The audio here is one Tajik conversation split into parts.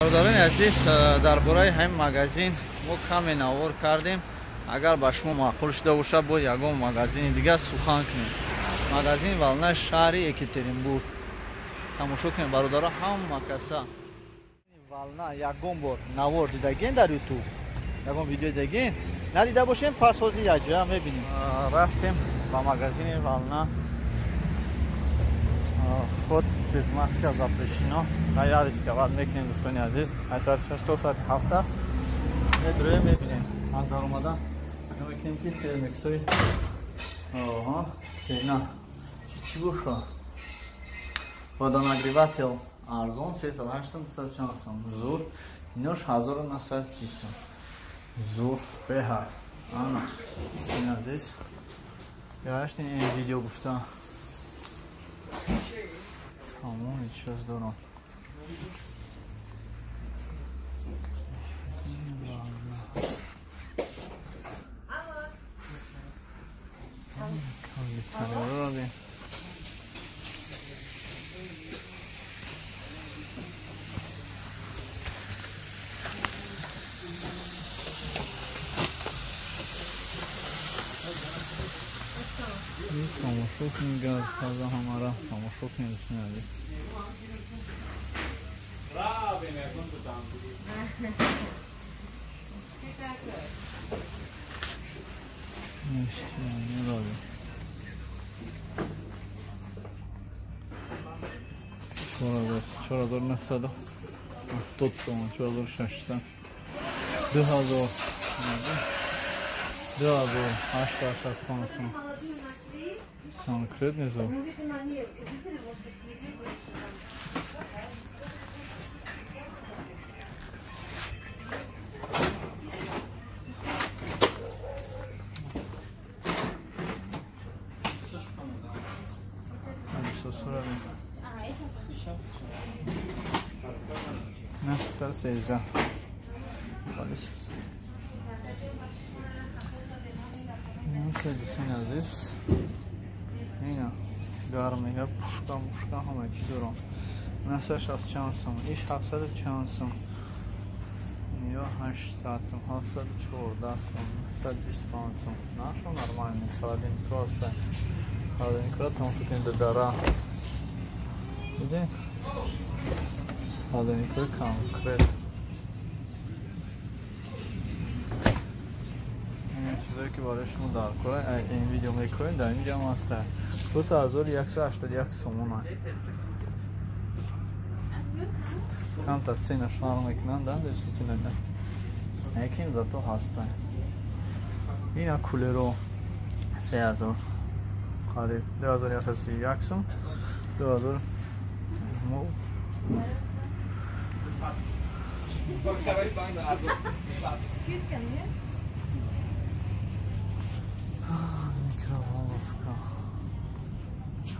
Бародарони азиз, дар бораи ҳамин магазин мо каме навор кардем. Агар ба шумо маъқул шуда бошад, боз ягон магазини дигар сухан кунем. Магазин Волна шаҳри Екатеринбург. Тамошо кунем, бародаро, ҳама каса. Волна ягон бор навор дидаген дар YouTube, ягон видео дидаген? Надида бошем, пас ҳозир якҷоя мебинем. Рафтем ба магазини Волна. Вход без маска запрещено. Я рисковать мекунем, дӯстони азиз. Аз соати 6 то соати 7 аст. Медроем, мебинем. Аз даромада мекунем ки термексои цена чӣ боша? Водонагреватель арзон 308 сом, 204 сом. Зур. Инош 1930 сом. Зур беҳад. Ана, дӯстони азиз. Гаштин ин видео гуфта. Тамом, чиз дорам. Тамошо кунед, газпаза ҳамара тамошо кунед, дӯстони азиз. Чор ҳазор нӯҳсаду ҳафтод сомон, 4600, 2000, 2865 сом. Конкретный зал. 913. Дӯстони азиз, ина гарм мега, пушка мушка ҳама чиз дорам. 960 сом, иш 700 чанд сом, ё 800 сом, 714 сом, 125 сом. Нашу нормальный холодильник просто. Холодильник тамошо кунед, дара. Видите? Холодильник конкрет. Чизое ки барои шумо дар кора ин видео мекунем, дар инҷа ҳам ҳаста. 2181 сомона. Камтар цена фарқ мекунанд, да, действительно. Лекин зато ҳаста. Ина кулеро 3000 қариб 2131 сом, 2000 мо. Микроволновка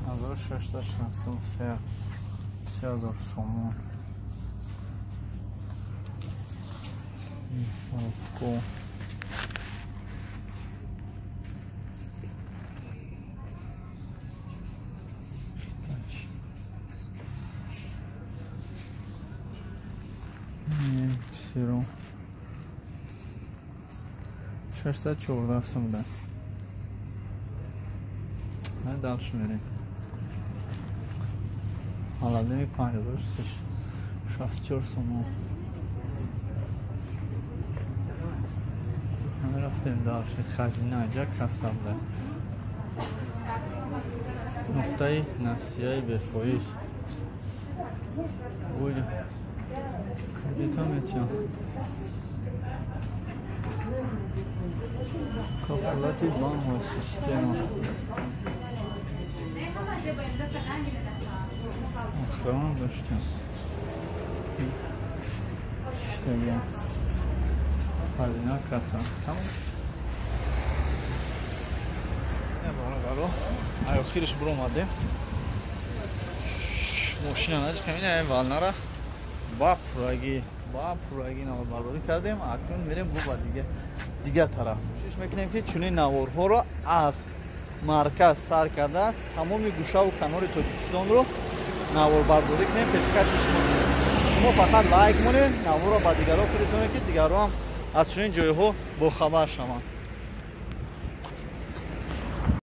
1663, 3000 сомон. Микроволновку. Хитачи. 614 сом да. Дальше мерем. Холодильник 5064 сомон. Рафтем дальше. Хазина ҷа касабда. Нуқтаи насияи бефоиз. Ой, кредита метиҳам. Кафолати банк ва система. Охрана доштем. Штага. Хазина касса. Тамом. Бародаро, ай охириш биромадем. Мошина наҷикам, ина Волнара ба пуррагӣ наворбардорӣ кардем. Акнун мерем ба дигар тараф. Кӯшиш мекунем ки чунин наворҳоро аз марказ сар карда тамоми гӯшаву канори Тоҷикистонро наворбардорӣ кунем, пешкаши шумо. Шумо фақат лайк монед, наворо ба дигарон фиристонед, ки дигарон аз чунин ҷойҳо бохабар шаванд.